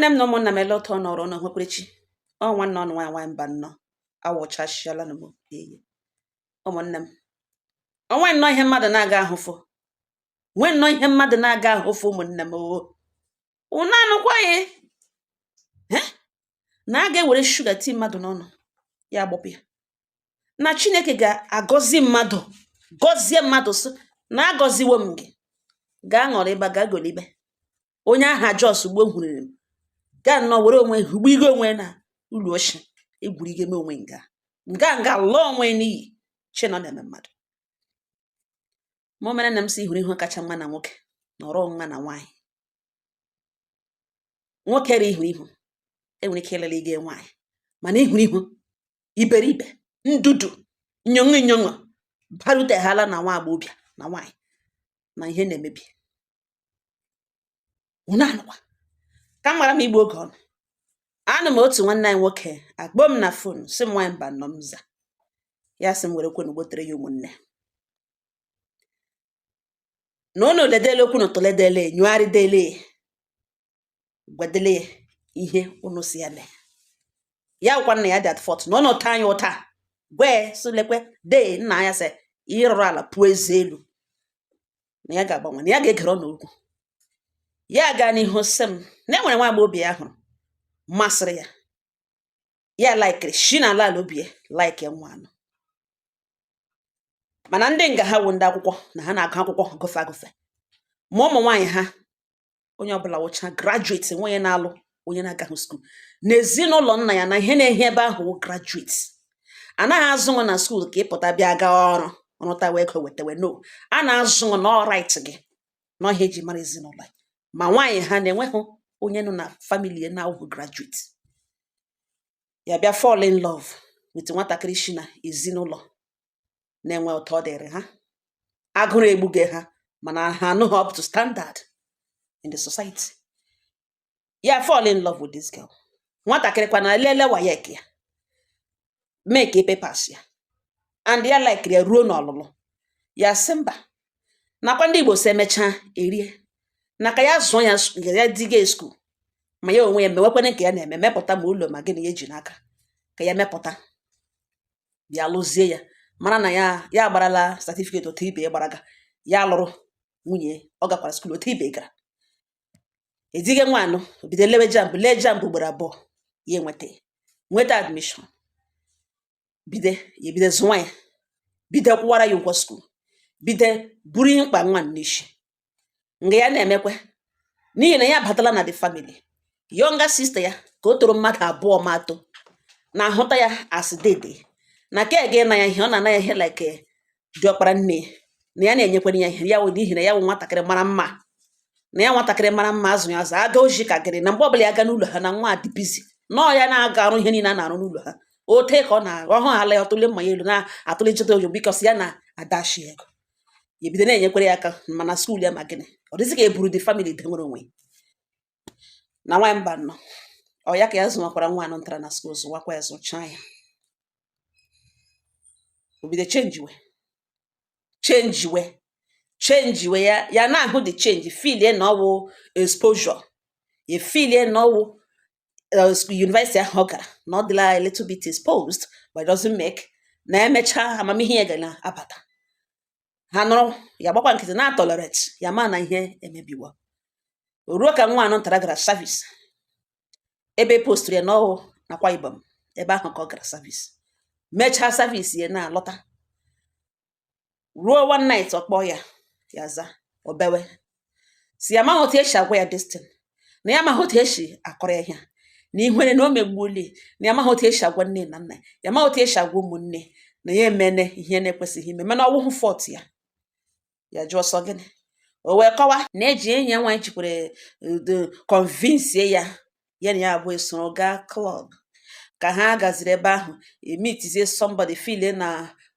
Ụmụnne m na ụmụnna m, ele ụtọ nọrọ na hwekwere. Ọ nwanne ọnụ nwaanyị nwaanyị mba nnọọ awụchasịala na m eyi. Ụmụnne m, onwe nnọọ ihe mmadụ na-aga ahụfụ, nwee nnọọ ihe mmadụ na-aga ahụfụ. Ụmụnne m, o unu anụkwa ya, na a ga-ewere shuga tii mmadụ n'ọnụ ya agbọpụ ya, na Chineke ga-agọzi mmadụ, gọzie mmadụ, sị na agọziwo m gị, gaa ṅụrụ ịba, gaa golibe. Onye aha jos ugbo hụriri m gaa nnọọ were onwe hugbu onwe na ụlọ oshi egwurige m onwe nga nga nga lụọ onwe n'iyi. Chi nọ na-eme mmadụ. Ma o mere na m si hụrụ ihu kacha mma na nwoke nọrọ nwa na nwaanyị. Nwoke ri ihu ihu enwere ike ịlele ige nwaanyị, mana ihuru ihu iberibe ndudu nyongo nyongo baruteghala na nwa agbọghọbịa na nwaanyị na ihe na-emebi. Unu anụkwa ka m mara m igbu oge ọnụ. Anụ m otu nwanne anyị nwoke akpọ m na phone, si m nwaanyị mba nọ m za ya, sị m were kwenu gbotere ya ụmụnne na unu ledele okwu na tụledele nyụgharịdele gwadele ihe unu si ya mee. Ya gwakwa nna ya dị at fault na unu taa anya ụta gwe sị lekwe dee nna ya sị ịrụrụ ala pụọ eze elu, na ya ga-agbanwe, na ya ga-egere ọnụ okwu ya. Gaa n'ihu sị m na e nwere nwa agbọghọbịa ya hụrụ masịrị ya, ya likeri shi na ala ala obi ya like nwa anọ, mana ndị nga ha wụ ndị akwụkwọ na ha na-agụ akwụkwọ gụfe agụfe, ma ụmụ nwaanyị ha onye ọbụla wụcha graduate, nwe onye na-alụ onye na-agaghị school n'ezinụlọ nna ya, na ihe na-ehi ebe ahụ wụ graduate. Anaghị azụ nwa na school ka ị pụta bịa gaa ọrụ rụtawa ego wetawe. No, a na-azụ nwa na ọ right gị na ọhịa eji mara ezinụlọ ya. Ma nwaanyị ha na-enweghị onye nọ na family ya na-awụ graduate. Ya bịa fall in love with nwatakịrị shi na ezinụlọ na-enwe ụtọ dịrị ha, agụrụ egbuge ha, mana ha anụghị up to standard in the society. Ya fall in love with this girl. Nwatakịrị kwa na elele WAEC ya, make papers ya, and ya like ya ruo n'ọlụlụ. Ya sị mba, nakwa ndị Igbo si emechaa erie na ka ya zụọ ya, ya diga school, ma ya onwe ya mewekwana nke ya na-eme, mepụta ma ụlọ ma gịnị ya eji n'aka ka ya mepụta, bịa lụzie ya, mara na ya ya agbarala certificate otu ibe ya gbaraga. Ya lụrụ nwunye, ọ gakwara school otu ibe gara. Edige nwa anọ bido lewe JAMB, lee JAMB ugboro 2, ya enweta nweta admission, bido ya, ebido zụwa ya, bido kwụwara ya ụgwọ school, bido buru ihe mkpa nwa n'isi nga ya na-emekwe, n'ihi na ya abatala na the family. Younger sister ya ka o toro mmadụ 2 ma atọ na-ahụta ya as dede na ka ga ịna ya ihe ọ na-ana ya ihe like diọkpara nne na ya na-enyekwere ya ihe ya wụ, n'ihi na ya wụ nwatakịrị mara mma, na ya nwatakịrị mara mma azụ ya azụ aga oji ka gịrị na mgbe ọbụla ya ga n'ụlọ ha na nwa dị busy nọọ ya na-aga arụ ihe niile a na-arụ n'ụlọ ha ote ka ọ na ọhụ ala ya ọtụle mma ya elu na-atụle ojo because ya na-adashi ego. Ya ebido na-enyekwere ya aka mana school ya ma gịnị, ọ dịzị ka eburu the family de nwere onwe na nwaanyị mba nọ. Ọ ya ka ya zụwakwara nwa anọ ntara na school, zụwakwa ya, zụchaa ya, o bido chenjiwe, chenjiwe, chenjiwe. Ya ya na-ahụ the change, feelie na ọwụ exposure ya, feelie na ọwụ university ahụ ọ gara, na ọ dịla a little bit exposed, but it doesn't make na emechaa amamihe ya ga na-abata. Ha nụrụ ya, gbakwa nkịtị na tolerate ya, ma na ihe emebiwo. O ruo ka nwa anọ ntara gara service ebe postụrụ ya n'ọwụ nakwa Ibom, ebe ahụ ka ọ gara service, mechaa service ya na-alọta. Ruo one night, ọ kpọọ ya, ya za, o bewe, si ya amaghị otu esi agwa ya destin, na ya amaghị otu esi akọrọ ya ihe a, na ihere na o megbuolie, na ya amaghị otu esi agwa nne na nna ya, amaghị otu esi agwa ụmụnne, na ya emene ihe na-ekwesịghị ime, mana ọwụhụ fault ya. Ya jụọ sọ gịnị. O wee kọwa na eji enyi ya nwaanyị jikwere udo convince ya, ya na ya abụọ esoro gaa club. Ka ha gaziri ebe ahụ, emitizie somebody, feel na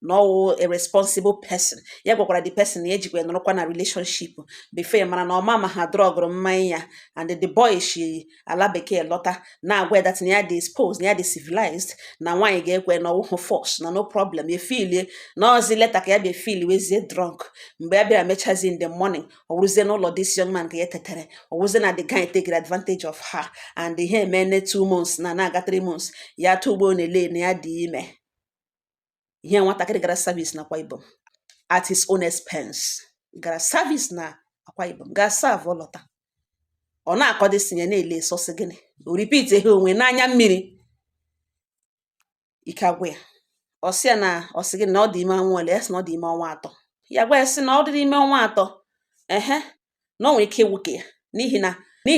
Na ọwụ a responsible person. Ya gwakwara the person na ya ejikwa nọrọkwa na relationship before ya mara na ọma ma ha drọgụrụ mmanya ya. And the boy shi ala bekee lọta, na-agwa ya that na ya dị exposed, na ya dị civilized, na nwaanyị ga-ekwe na ọwụhụ force, na no problem. Efilie na ọzi leta ka ya bịa feel wezie drunk. Mgbe ya bịara mechazi in the morning, ọ wụrụzie n'ụlọ this young man ka ya tetere. Ọ wụrụzie na the guy take advantage of her, and ihe emene 2 months na na-aga 3 months. Ya tụgbo na-ele na ya dị ime. Ihe nwatakịrị gara service na Akwa Ibom at his own expense, gara service na Akwa Ibom, gaa serve, lọta, ọ na-akọdịsi ya na-ele sọsị gịnị. O repeat ihe onwe n'anya mmiri, ike agwụ ya. Ọ sị ya na ọ sị gị na ọ dị ime ọnwa ole? Ya sị na ọ dị ime ọnwa 3. Ya gwa ya sị na ọ dị ime ọnwa 3, ehe, na o nwere ike ịwụke ya, n'ihi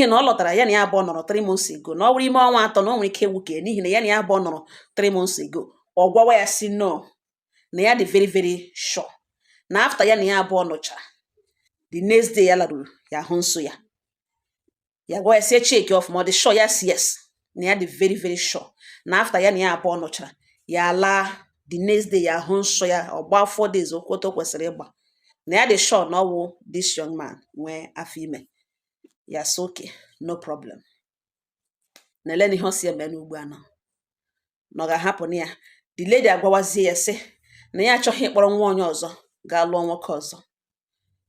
na ọ lọtara, ya na ya abụọ nọrọ 3 months ago, na ọ bụrụ ime ọnwa 3, na o nwere ike ịwụke ya, n'ihi na ya na ya abụọ nọrọ 3 months ago. Ọ gwawa ya sị no, na ya dị very very sure na after ya na ya abụọ nọchara, the next day ya laruru, ya hụ nso ya. Ya gwa ya sị check ọfụma, ọ dị sure? Ya sị yes, na ya dị very very sure na after ya na ya abụọ nọchara, ya laa, the next day ya hụ nsọ ya. Ọ gbaa 4 days okwu o kwesịrị ịgba, na ya dị sure na ọ wụ this young man nwee afọ ime ya. Sị okay, no problem. Na ele na ihe ọ si eme n'ugbo anọ na ọ ga-ahapụ na ya. The lady agwawazie ya sị na ya achọghị ịkpọrọ nwa onye ọzọ gaa lụọ nwoke ọzọ.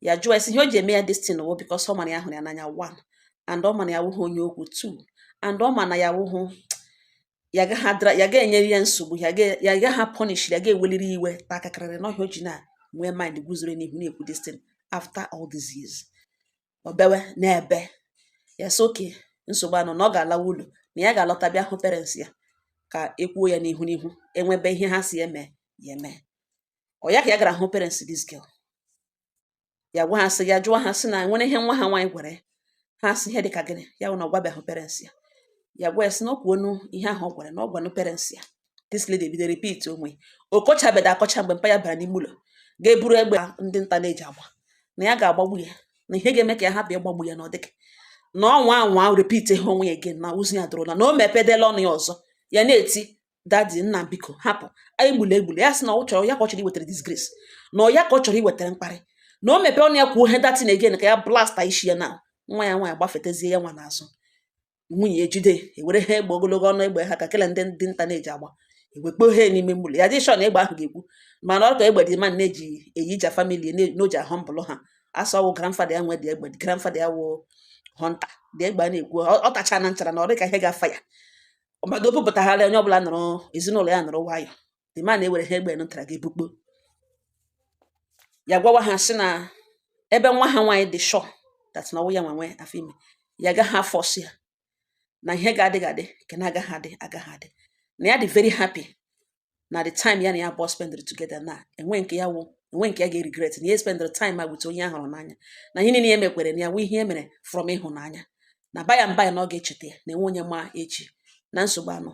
Ya jụọ ya sị ihe o ji eme ya this thing wụ because ọ mara ya hụrụ ya n'anya, one, and ọ ma na ya wụghị onye okwu, two, and ọ ma na ya wụhụ ya gaghị adra ya ga-enyere ya nsogbu, ya gaghị punish ya, ga-eweliri iwe takakịrịrị n'ọhịa. O ji na nwee mind guzoro n'ihu na-ekwu this thing after all these years. Ọ bewe na-ebe. Ya sị okay, nsogbu anọ, na ọ ga-alawa ụlọ, na ya ga-alọta bịa hụ parents ya ka ekwuo ya n'ihu n'ihu, enwebe ihe ha si eme ya eme. Ọ ya ka ya gara hụ parents this girl. Ya gwa ha sị, ya jụọ ha sị na nwere ihe nwa ha nwaanyị gwara ya. Ha sị ihe dịka gịnị? Ya wụ na ọ gwabeghị parents ya. Ya gwa ya sị na ọ kwuonu ihe ahụ ọ gwara, na ọ gwanụ parents ya. This lady ebido repeat onwe o kọchabedo akọcha. Mgbe mpa ya bara n'ime ụlọ, ga-eburu egbe ndị nta na-eji agba, na ya ga-agbagbu ya, na ihe ga-eme ka ya hapụ ịgbagbu ya, na ọ dịka na ọnwa anwa repeat ihe onwe ya again, na ụzọ ya dụrụla, na o mepedela ọnụ ya ọzọ, ya na-eti, "Daddy, nna, biko hapụ, egbula, egbula." Ya sị na ọ chọrọ ya ka ọ chọrọ iwetara disgrace, na ọ ya ka ọ chọrọ iwetara mkparị, na o mepee ọnụ ya kwuo ihe datin again, ka ya blasta isi ya. Na nwa ya nwaanyị gbafetezie ya nwa n'azụ, nwunye ejide, ewere ha egbe ogologo ọnụ egbe ha ka kele ndị ndị nta na-eji agba, ewekpo ha n'ime ụlọ. Ya dị sure na egbe ahụ ga-ekwu, mana ọ ka egbe dị man na-eji eyija family n'oji ahụ mbụlụ ha asọwụ. Grandfather ya nwe dị egbe, grandfather ya wụ hunter dị egbe a na-ekwu. Ọ tacha na nchara na ọ dị ka ihe ga-afa ya mmadụ. O bupụtagharị onye ọbụla nọrọ, ezinụlọ ya nọrọ nwayọ. The man ewere ha egbe ntara ga-ebukpo ya. Gwawa ha sị na ebe nwa ha nwaanyị dị sure that na ọwụ ya nwa nwe afọ ime, ya agaghị a-force ya, na ihe ga-adị ga-adị, nke na-agaghị adị agaghị adị, na ya dị very happy na the time ya na ya abụọ spend together, na enwe nke ya wụ enwe nke ya ga-regret na ya spend time a with onye ahụrụ n'anya, na ihe niile ya mekwere na ya wụ ihe e mere from ịhụnanya, na by and by na ọ ga-echeta ya, na enwe onye ma echi, na nsogbu anọ,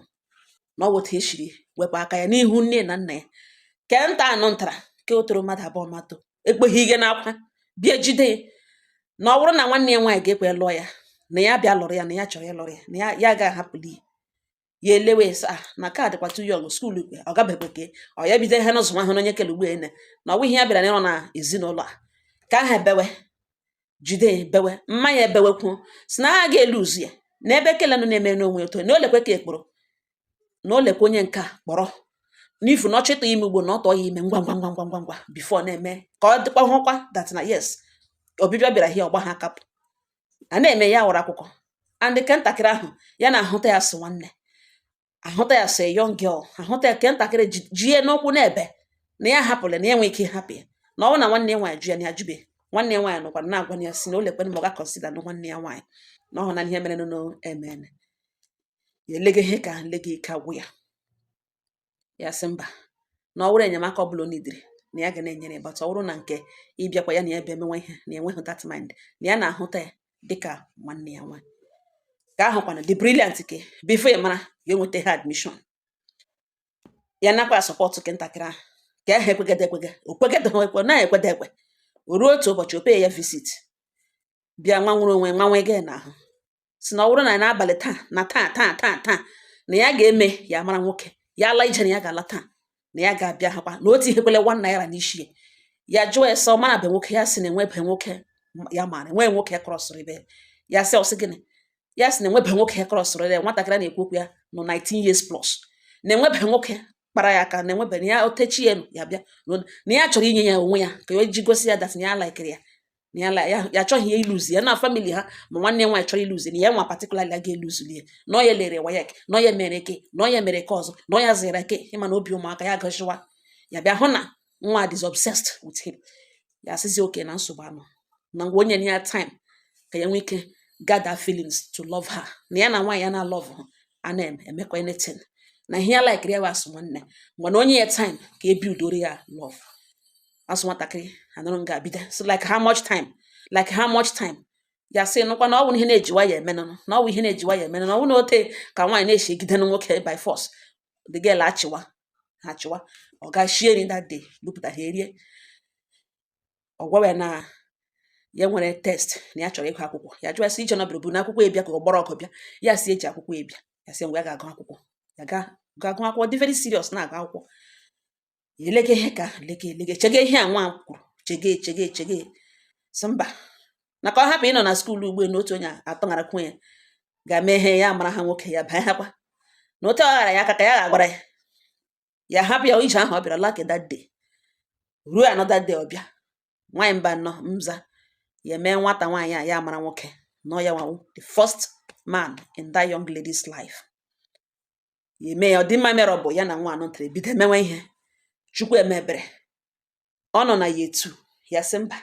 na ọ wụ otu eshiri wepụ aka ya n'ihu nne na nna ya. Ke nta anọ ntara ke o toro mmadụ abụọ matụ ekpeghi ige n'akwa bịa jide ya, na ọ bụrụ na nwanne ya nwaanyị ga-ekwe lụọ ya, na ya bịa lụrụ ya, na ya chọrọ ịlụrụ ya, na ya ya ga-ahapụli ya. Ya elewe sị ah, na ka dịkwa too young, school kwe ọ gabekwe ke ọ ya bido ihe n'ụzọ ahụ na onye kele ugbu ene, na ọ bụ ihe ya bịara n'ịrụ na ezinụlọ a ka aha ebewe jide bewe mmanya ebewekwu, si na ha ga-elu uzu ya na ebe kelenụ na-eme n'onwe otu na o lekwe ka ekporo na o lekwe onye nke a kpọrọ n'ifu na ọ chịtụ ime ugbo, na ọ tọọ ya ime ngwa ngwa ngwa ngwa ngwa ngwa before na-eme ka ọ dịkwa hụkwa that na yes, ọbịbịa bịara hie ọgba ha kapụ a na-eme ya wụrụ akwụkwọ. And ke ntakịrị ahụ ya na-ahụta ya sị nwanne, ahụta ya sị young girl, ahụta ya ke ntakịrị jie n'ụkwụ na-ebe na ya hapụrụ na ya enwe ike ịhapụ ya, na ọ bụrụ na nwanne ya nwaanyị jụ ya, na ya jụbe. Nwanne ya nwaanyị nọkwa na-agwa ya sị na o lekwe ma ọ ga-consider na nwanne ya nwaanyị na ọ hụ na ihe mere nụ emene ya elega ihe ka nlega ike agwụ ya. Ya sị mba, na ọ bụrụ enyemaka ọbụla o nidiri na ya ga na-enyere ya, but ọ bụrụ na nke ịbịakwa ya na ya bịa emenwa ihe, na enweghị that mind, na ya na-ahụta ya dịka nwanne ya nwaanyị. Ka ahụkwana the brilliant ke before ya mara ya enweta ha admission, ya nakwa support ke ntakịrị ahụ ka ahụ ekwegede ekwege o kwegede ha ekwe na ekwede ekwe. O ruo otu ụbọchị, o pay ya visit, bịa nwa nwere onwe nwa nwege n'ahụ, si na ọ bụrụ na n'abalị taa na taa taa taa taa na ya ga-eme ya mara nwoke ya ala ije, na ya ga-ala taa. Na ya ga-abịa hakwa na otu ihekwele ₦1 n'isi ya. Ya jụọ ya sị ọ mara be nwoke, ya sị na enwebe nwoke ya mara enwe nwoke crossụrụ ibe ya. Sị ọsị gịnị? Ya sị na enwebe nwoke crossụrụ ya. Nwatakịrị a na-ekwu okwu ya nọ 19 years plus, na enwebe nwoke kpara ya aka, na enwebe na ya otechi ya ya bịa na ya chọrọ inye ya onwe ya ka o ji gosi ya that na ya likeiri ya, na ya ya ya achọghị ya ịlose ya na family ha, ma nwanne ya nwaanyị chọrọ ịlose na ya nwa particularly ya ga-eloseli ya, na ọ ya lere WAEC, na ọ ya mere eke, na ọ ya mere ke ọzọ, na ọ ya zere ke. Ịma na obi ụmụaka ya gọziwa ya bịa hụ na nwa is obsessed with him. Ya asịzi oke na nsogbu anọ na ngwa onye ya time ka ya nwee ike gather feelings to love her, na ya na nwaanyị ya na love ha a na-emekwa anything, na ihe ya likere ya bụ asụ nwanne, mana onye ya time ka e buildoro ya love. Asụ nwatakịrị anụrụ nga bido so like how much time, like how much time. Ya sị nụkwa na ọ bụ ihe na-ejiwa ya emenụ, na ọ bụ ihe na-ejiwa ya emenụ, na ọ bụ na ote ka nwaanyị na-eshigide nwoke by force. The girl achịwa ha achịwa, ọ ga shie nri that day, bupụta ha erie. Ọ gwawa ya na ya nwere test, na ya chọrọ ịgụ akwụkwọ. Ya jụọ ya sị ije nọbịrị bụ na akwụkwọ ebịa ka ọ gbara ọgụ bịa. Ya sị eji akwụkwọ ebịa. Ya sị ngwa, ya ga-agụ akwụkwọ, ya ga ga-agụ akwụkwọ, dị very serious na-agụ akwụkwọ. Ya elege ihe ka lege elege chege ihe a nwa kwuru, chege chege chege, sị mba, na ka ọ hapụ ịnọ na school ugbu a na otu onye atọgharakwu ya ga-eme ihe ya mara ha nwoke ya baa ha kwa na otu ọ ghara ya aka ka ya ga-agwara ya. Ya hapụ ya ije ahụ ọ bịara laki that day. Ruo another day, ọ bịa nwaanyị mba nnọọ mza ya mee nwata nwaanyị a ya mara nwoke nọ ya nwawu the first man in that young lady's life. Ya eme ya ọ dị mma mere ọ bụ ya na nwa anọ ntara ebido emewe ihe. Chukwu emebere ọ nọ na year 2. Ya sị mba,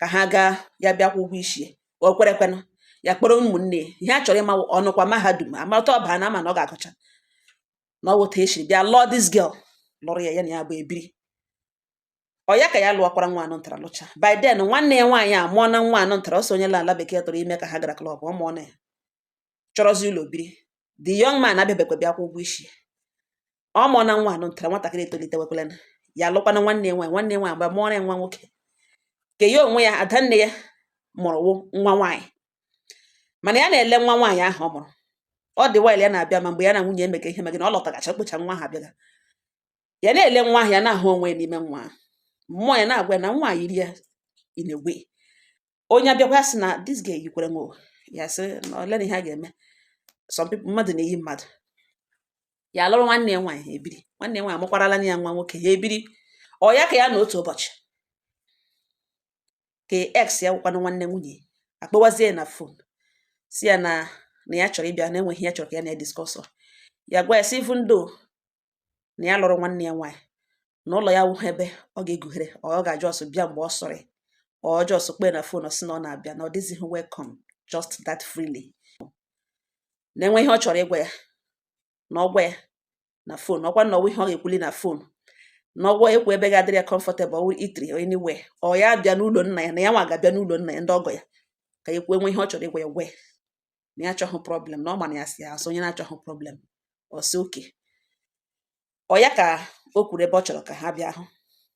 ka ha gaa, ya bịakwa ụgwọ isi ya. O kwere kwenụ. Ya kpọrọ ụmụnne ya, ihe a chọrọ ịma ọnụkwa mahadum amata ọba na ama na ọ ga-agụcha na ọ wụ otu eshiri bịa lụọ this girl, lụrụ ya, ya na ya bụ ebiri. Ọ ya ka ya lụọkwara nwa anọ ntara lụcha. By then nwanne ya nwaanyị a mụọ na nwa anọ ntara ọsọ onye la ala bekee tụrụ ime ka ha gara club, ọ mụọ na ya chọrọzi ụlọ biri. The young man abịabekwa bịakwa ụgwọ isi ya. Ọ mụọ na nwa anọ ntara, nwatakịrị etolitewekwala ya, alụkwana nwanne ya nwaanyị. Nwanne ya nwaanyị mgbe mụọrọ ya nwa nwoke ke ya onwe ya, adanne ya mụrụ wụ nwa nwaanyị, mana ya na-ele nwa nwaanyị ahụ ọ mụrụ. Ọ dị while ya na-abịa, ma mgbe ya na nwunye emega ihe megị na ọ lọtagacha kpocha nwa ahụ abịaga, ya na-ele nwa ahụ, ya na-ahụ onwe ya n'ime nwa ahụ. Mmụọ ya na-agwa ya na nwa a yiri ya in a way. Onye abịakwa ya sị na this girl yikwere m o. Ya sị na ole na ihe a ga-eme, some people mmadụ na-eyi mmadụ. Ya alụrụ nwanne ya nwaanyị, ha ebiri. Nwanne ya nwaanyị amụkwarala ya nwa nwoke, ha ebiri. Ọ ya ka ya na otu ụbọchị ka ex ya wụkwanụ nwanne nwunye akpọwazie ya na phone, si ya na ya chọrọ ịbịa, na enweghị ya chọrọ ka ya na ya discuss. Ya gwa ya sị even though na ya lụrụ nwanne ya nwaanyị, na ụlọ ya wụghị ebe ọ ga-egughere, ọ ga-ajụ ọsọ bịa mgbe ọ sọrọ ya, ọ just kpee na phone, sị na ọ na-abịa, na ọ dịzighị welcome just that freely, na enwe ihe ọ chọrọ ịgwa ya na ọ gwa ya na phone, ọkwa na ọwụ ihe ọ ga-ekwuli na phone, na ọgwọ ekwu ebe ga-adịrị ya comfortable, ọwụ itri or anywhere, ọ ya bịa n'ụlọ nna ya, na ya nwa ga-abịa n'ụlọ nna ya, ndị ọgọ ya, ka ya kwuo enwe ihe ọ chọrọ ịgwa ya, gwa ya, na ya achọghị problem, na ọ ma na ya si asụ onye na-achọghị problem. Ọ sị oke. Ọ ya ka o kwuru ebe ọ chọrọ ka ha bịa hụ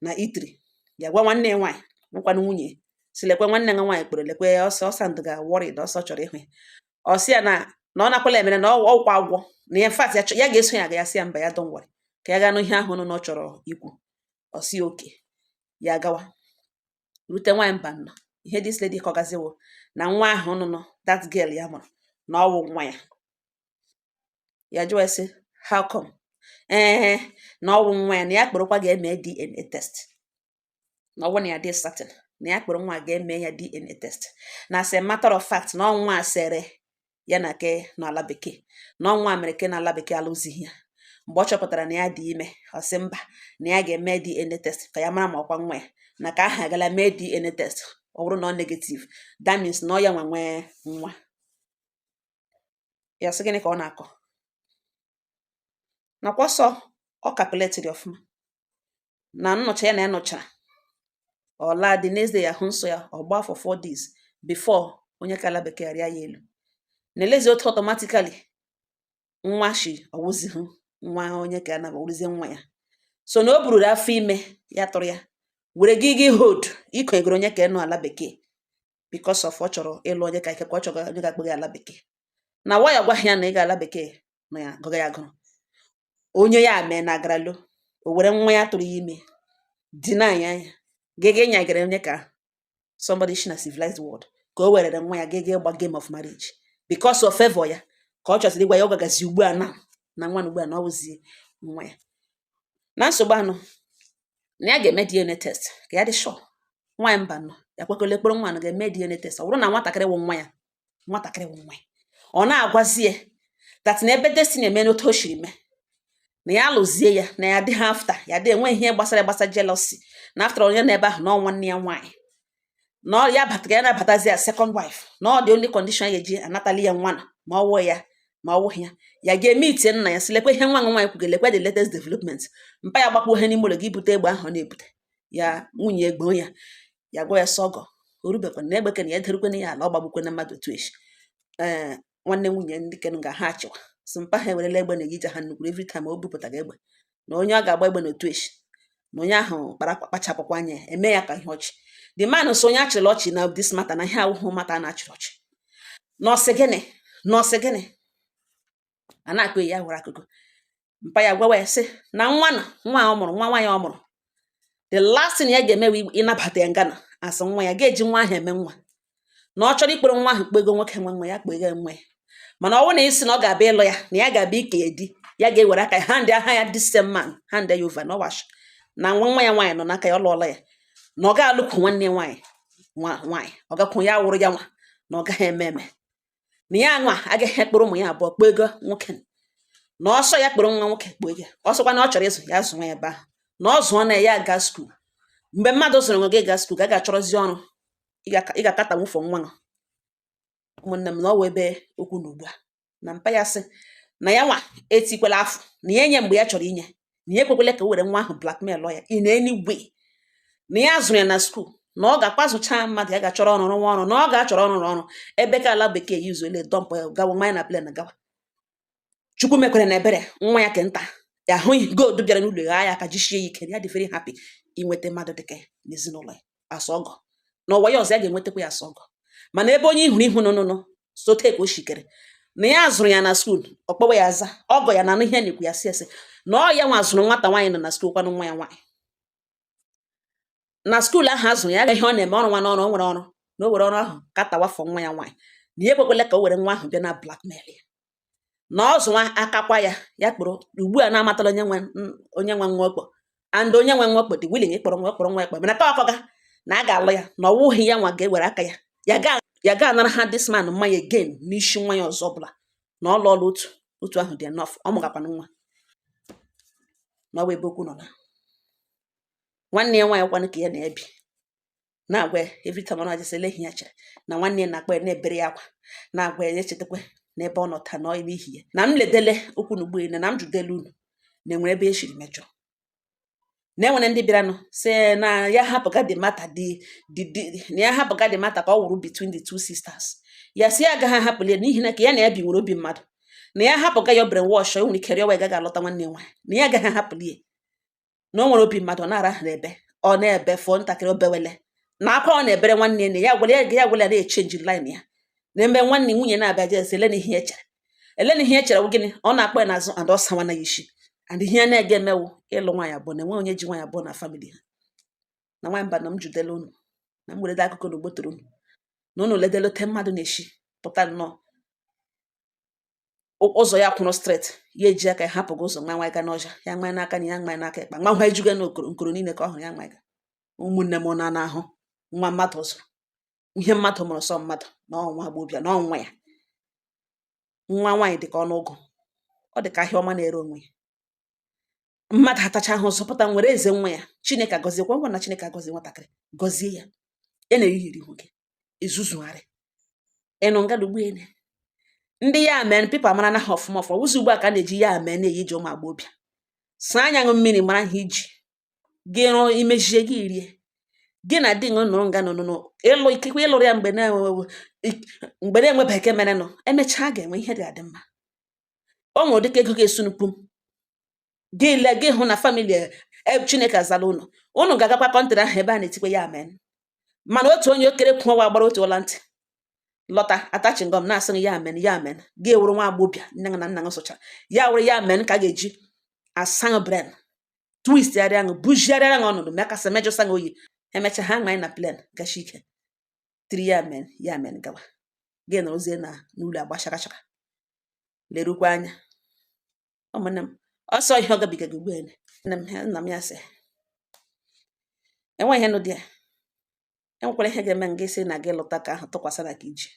na itri. Ya gwa nwanne ya nwaanyị nwekwanụ nwunye, si lekwe nwanne ya nwaanyị kpere, lekwe ọsọ ọsọ ndụ ga worried, ọsọ chọrọ ịhụ ya. Ọ sị ya na ọ nakwala emere na ọkwa agwọ na ya, in fact ya ya ga-eso ya ga. Ya sị ya mba, ya don't worry, ka ya gaa nụ ihe ahụ nụ na ọ chọrọ ikwu. Ọ sị oke. Ya gawa rute, nwaanyị mba nnọọ, ihe this lady kọgaziwo na nwa ahụ nụnụ that girl ya mụrụ na ọ wụ nwa ya. Ya jụọ ya sị how come? Ee, na ọ wụ nwa ya, na ya kpọrọkwa ga-eme DNA test, na ọ bụ na ya dị certain na ya kpọrọ nwa ga-eme ya DNA test, na as a matter of fact na ọ nwa a sere ya na ke n'ala bekee, na ọ nwa mere ke n'ala bekee alụzighị ya. Mgbe ọ chọpụtara na ya dị ime, ọ sị mba, na ya ga-eme DNA test ka ya mara ma ọkwa nwa ya, na ka aha agala mee DNA test, ọ bụrụ na ọ negative, that means na ọ ya nwa nwee nwa. Ya sị gịnị ka ọ na-akọ? Nakwa ọsọ ọ calculatiri ọfụma na nnọcha ya na ya nọchara, ọ laa the next day, ahụ nsọ ya ọ gbaa for 4 days before onye ka ala bekee rịa ya elu na elezi otu automatically nwa shi ọwụzighị nwa onye ka na ọwụrụzie nwa ya. So na o bururu afọ ime ya tụrụ ya were gị gị hold ikonyegoro onye ka nọ ala bekee because of ọ chọrọ ịlụ onye ka ikekwe ọ chọrọ onye ga-akpọ gị ala bekee, na waya gwaghị ya na ị ga ala bekee na ya gụga ya gụrụ onye ya mee na agaralo. O were nwa ya tụrụ ya ime deny ya, gịga ịnyagara onye ka somebody shi na civilized world ka o werere nwa ya gịga ịgba game of marriage because of favor ya ka ọ chọsịrị ịgwa ya. Ọ gagazi ugbu a na nwa na ugbu a na ọ wụzi nwa ya na nsogbu anọ, na ya ga-eme DNA test ka ya dị sure. Nwaanyị mba nọ ya kwekọla ekpere nwa na ga-eme DNA test. Ọ bụrụ na nwatakịrị wụ nwa ya, nwatakịrị wụ nwa ya. Ọ na-agwazi ya that na ebe destiny eme n'otu o shiri mee na ya alụzie ya, na ya adịghị after ya dị enwe ihe gbasara gbasa jealousy, na after onye na ebe ahụ na ọ nwanne ya nwaanyị, na ọ ya batara, ya na-abatazi ya second wife, na ọ dị only condition ya ga-eji anatali ya nwa na ma ọ wụ ya ma ọ wụghị ya, ya ga-eme itie nna ya si lekwe ihe nwa nwaanyị kwuge, lekwe the latest development. Mpa ya gbakpuo ihe n'ime ụlọ gị bute egbe ahụ ọ na-ebute ya. Nwunye egbo ya, ya gwa ya sọ ọgọ o rubekwana na egbekena ya ederukwana ya ala ọ gbagbukwana mmadụ otu echi. Ee, nwanne nwunye ndị ken ga ha achịwa si mpa ha ewerela egbe na-egije ha nnukwu every time o bupụtara egbe, na onye ọ ga-agba egbe n'otu echi na onye ahụ kpara kpachapụkwa anya ya eme ya ka ihe ọchị. The man so onye achịrị ọchị na this matter, na ihe awụhụ mata na-achịrị ọchị na ọsị gịnị, na ọsị gịnị a na-akụ ya hụrụ akụkọ. Mpa ya gwawa ya sị na nwa na nwa a ọ mụrụ, nwa nwaanyị ọ mụrụ, the last thing ya ga-eme bụ ịnabata ya ngana asị nwa ya ga-eji nwa ahụ eme nwa, na ọ chọrọ ikpere nwa ahụ kpego nwoke nwe nwa ya kpego nwa ya. Mana ọ bụrụ na isi na ọ ga-abịa ịlụ ya, na ya ga-abịa ike ya di ya, ga-ewere aka ya hand aha ya this same man hand ya over, na ọwash na nwa nwa ya nwaanyị nọ n'aka ya, ọ lụọla ya, na ọ ga-alụkwu nwanne ya nwaanyị nwa nwaanyị, ọ gakwu ya wụrụ ya nwa, na ọ gaghị eme eme na ya nwa agaghị ekpere ụmụ ya abụọ kpego nwoke, na ọsọ ya kpere nwa nwoke kpego. Ọsọkwa na ọ chọrọ ịzụ ya, zụọ ya ebe ahụ, na ọ zụọ na ya ga school. Mgbe mmadụ zụrụ nwa gị ga school ka a ga-achọrọzi ọrụ ị ga-akata nwụfọ nwa gị. Ụmụnne m, na ọ wụ ebe okwu na ugbu a na mpa ya sị na ya nwa etikwela afọ na ya enye mgbe ya chọrọ inye, na ya ekwekwele ka o were nwa ahụ blackmail ya in any way, na ya zụrụ ya na school, na ọ ga-akwa zụcha mmadụ, ya ga-achọrọ ọrụ rụwa ọrụ, na ọ ga-achọrọ ọrụ rụọ ọrụ ebe ka ala bekee yuzu ele dump ya gawa mmanya na plane gawa. Chukwu mekwere na ebere nwa ya ke nta ya ahụghị gold bịara n'ụlọ ya ya aka jisie ya ike. Ya dị very happy inweta mmadụ dịka ya n'ezinụlọ ya asa ọgọ n'ụwa ya ọzọ ya ga-enwetakwa ya asa ọgọ. Mana ebe onye ihuru ihu nụnụnụ sote ka o shikere na ya zụrụ ya na school, ọkpọwa ya aza ọgọ ya na anụ ihe na-ekwu ya si ese na ọ ya nwa zụrụ nwata nwaanyị nọ na school, kwanụ nwa ya nwaanyị na school ahụ a zụrụ ya ihe ọ na-eme ọrụ nwa n'ọrụ o nwere ọrụ na o were ọrụ ahụ katawafọ nwa ya nwaanyị, na ya ekwekwele ka o were nwa ahụ bịa na blackmail ya, na ọ zụnwa akakwa ya ya kpọrọ ugbu a na-amatala onye nwe nwa okpo and onye nwe nwa okpo dị willing ịkpọrọ nwa kpọrọ nwa ekpe. Mana ka ọkọga na a ga-alụ ya, na ọ wụghị ya nwa ga-ewere aka ya ya ga anara ha this man mmanya again n'isi nwa ya ọzọ ọbụla, na ọ lụọla otu otu ahụ dị enough, ọ mụgakwanụ nwa. Na ọ bụ ebe okwu nọ na nwanne ya nwaanyị kwanụ ka ya na-ebi na-agwa ya every time ọ na-ajụsị ele ihe ya chere na nwanne ya na-akpọ ya na-ebere ya akwa, na-agwa ya echetakwa n'ebe ọ nọ taa na ọ n'ihi ya na m ledele okwu na ugbu na m judele unu na enwere ebe e shiri mejọ, na enwere ndị bịaranụ sị na ya hapụga the matter dị na ya hapụga the matter ka ọ wụrụ between the two sisters. Ya sị ya agaghị ahapụli ya n'ihi na ka ya na ya bi nwere obi mmadụ, na ya hapụga ya brain wash, o nwere ike rịọwa ya gaghị alọta nwanne ya nwaanyị, na ya agaghị ahapụli ya, na o nwere obi mmadụ. Ọ na-ara n'ebe ọ na-ebe fụọ ntakịrị obewele na akwa ọ na-ebere nwanne ya, na ya gwara ya ya gwara ya na-echange line ya na ebe nwanne nwunye na-abịa jes ele na ihe e chere, ele na ihe e chere wụ gịnị. Ọ na-akpọ ya n'azụ and ọ sawana ya isi and ihe ya na-ege emewu ịlụ nwaanyị abụọ na enwe onye ji nwaanyị abụọ na family ha. Na nwaanyị mba na m judele unu na m werede akụkọ na ugbotoro unu na unu ledele ote mmadụ na-eshi pụta nnọọ ụzọ ya kwụrụ straight, ya eji aka ya hapụ gị ụzọ nwa nwa ga n'ọja ya nwa n'aka na ya nwa n'aka ịkpa nwa nwa ejuga n'okoro nkoro niile ka ọ hụrụ ya nwa ga. Ụmụnne m, na ahụ nwa mmadụ zụrụ ihe mmadụ mụrụ sọ mmadụ na ọnwa agbọbịa na ọnwa ya nwa nwaanyị dị ka ọnụ ụgụ, ọ dị ka ahịa ọma na-ere onwe ya. Mmadụ atacha ahụ zọpụta nwere eze nwa ya. Chineke agọziekwa ngwa na Chineke agọzie nwatakịrị, gọzie ya, ya na-erighị ihu gị ezuzugharị ịnụ ngalugbu ene ndị ya mee pipa mara na ha ọfụma ọfụma. Ụzọ ugbu a ka a na-eji ya mee na-eyi ji ụmụ agbọbịa saa anya ṅụ mmiri mara ihe iji gị rụọ imejie gị rie gị na di ṅụ nụrụ nga nụnụnụ ịlụ ikekwe ịlụrụ ya mgbe na-enwebeghị eke merenụ emechaa ga-enwe ihe dị adị mma. O nwere dịka ego ga-esu nnukwu gị le gị hụ na family Chineke azala ụnụ, ụnụ ga-agakwa country ahụ ebe a na-etikwa ya amen. Mana otu onye okere kwuo gbara otu ụla ntị lọta atachi ngọm na-asị gị ya amen, ya amen, gị ewuru nwa agbọbịa nne na nna gị sụchara ya wụrụ ya amen ka a ga-eji asa brain. Twist yarịa ṅụ, bujigharịa ṅụ ọnọdụ, mekasị mejọsa ṅụ oyi. Emechaa, ha ṅaa na plane gashi ike tiri ya men ya men gawa. Gị nọrọzie na n'ụlọ agba shaka shaka, lerukwa anya. Ụmụnne m, ọsọ ihe ọ gabigaga ugbu a. Nne m, nna m, ya sị enweghị ihe nụ dị ya. Enwekwala ihe ga-eme gị sị na gị lụta ka ahụ tụkwasị na ka iji.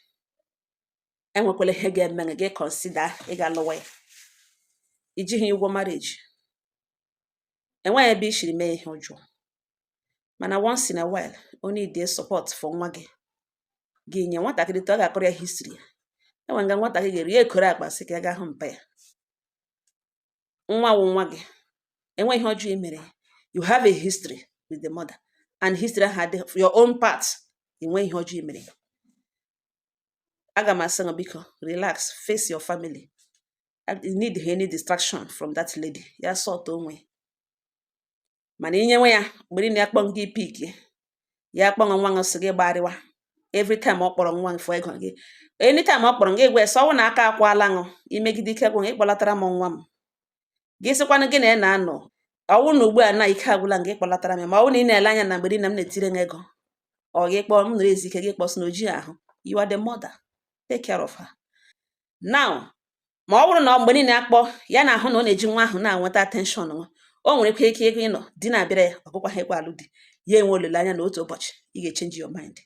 Enwekwala ihe ga-eme gị consider ịga lụwa ya. Ijighị ụgwọ marriage, enweghị ebe i shiri mee ihe ọjọọ, mana once in a while o need support for nwa gị. Gị nye nwatakịrị tọ, ọ ga-akọrọ ya history ya. Enwe nga nwatakịrị ga-eru, ya ekoro akpa sị ka ya gaa hụ mpa ya. Nwa wụ nwa gị, enweghị ihe ọjọọ i mere. You have a history with the mother, and history ahụ adị your own part. Enweghị ihe ọjọọ i mere. Aga m asị gị, biko, relax, face your family. You need any distraction from that lady, ya sort onwe. Mana inyenwe ya mgbe niile, ya kpọọ gị, pick ya, kpọọ nwa gị, sị gị gbarịwa. Every time ọ kpọrọ nwa gị fọ ego gị, anytime ọ kpọrọ gị, gwa sọ ọwụ na aka akwala ṅụ imegide ike gwụ, ịkpọlatara m nwa m. Gị sịkwanụ gị na ya na-anọ, ọwụ na ugbu a na ike agwụla gị, kpọlatara m ya. Ma ọ bụ na ị na-ele anya na mgbe niile m na-etiri gị ego, ọ gị kpọọ m nọrọ ezu ike, gị kpọọ sị na oji ahụ. You are the mother, take care of her now. Ma ọ bụrụ na ọ mgbe niile akpọ ya na ahụ na ọ na-eji nwa ahụ na-enweta attention nwa, o nwere ike ego ịnọ di na-abịara ya, ọgụkwa ha ekwe alụ di ya, enwe olileanya na otu ụbọchị ị ga-echange your mind.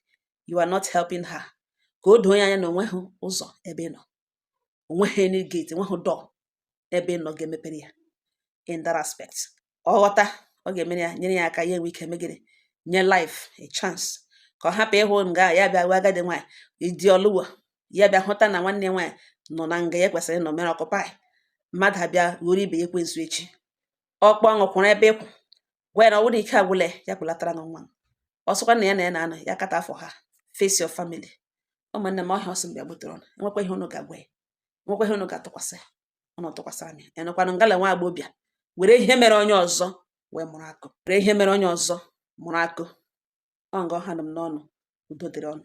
You are not helping her. Ka o doo ya anya na onweghị ụzọ ebe ị nọ, onweghị any gate, enweghị door ebe ị nọ ga-emepere ya in that aspect. Ọ ghọta, ọ ga-emere ya, nyere ya aka, ya enwe ike megịrị nye life a chance, ka ọ hapụ ịhụ nga ya bịa wee agadi nwaanyị ịdị ọlụwo, ya bịa hụta na nwanne ya nwaanyị nọ na nga ya kwesịrị ịnọ mere occupy. Mmadụ abịa ghọrọ ibe ya ekwensu echi. Ọkpọ ọṅụ kwụrụ ebe ịkwụ, gwa ya na ọ bụrụ na ike agwụla ya, ya kpụlatara gị nwa. Ọ sịkwa na ya na ya na-anọ ya kata afọ ha. Face your family. Ụmụnne m, ọhịa ọsọ mgbe gbutere ọnụ. Enwekwa ihe unu ga-agwa ya, enwekwa ihe unu ga-atụkwasị unu tụkwasịra m ya. Enụkwanụ ngala nwa agbọbịa were ihe mere onye ọzọ wee mụrụ akụ, were ihe mere onye ọzọ mụrụ akụ. Ọ nga ọha nọ m n'ọnụ. Udo dịrị ọnụ.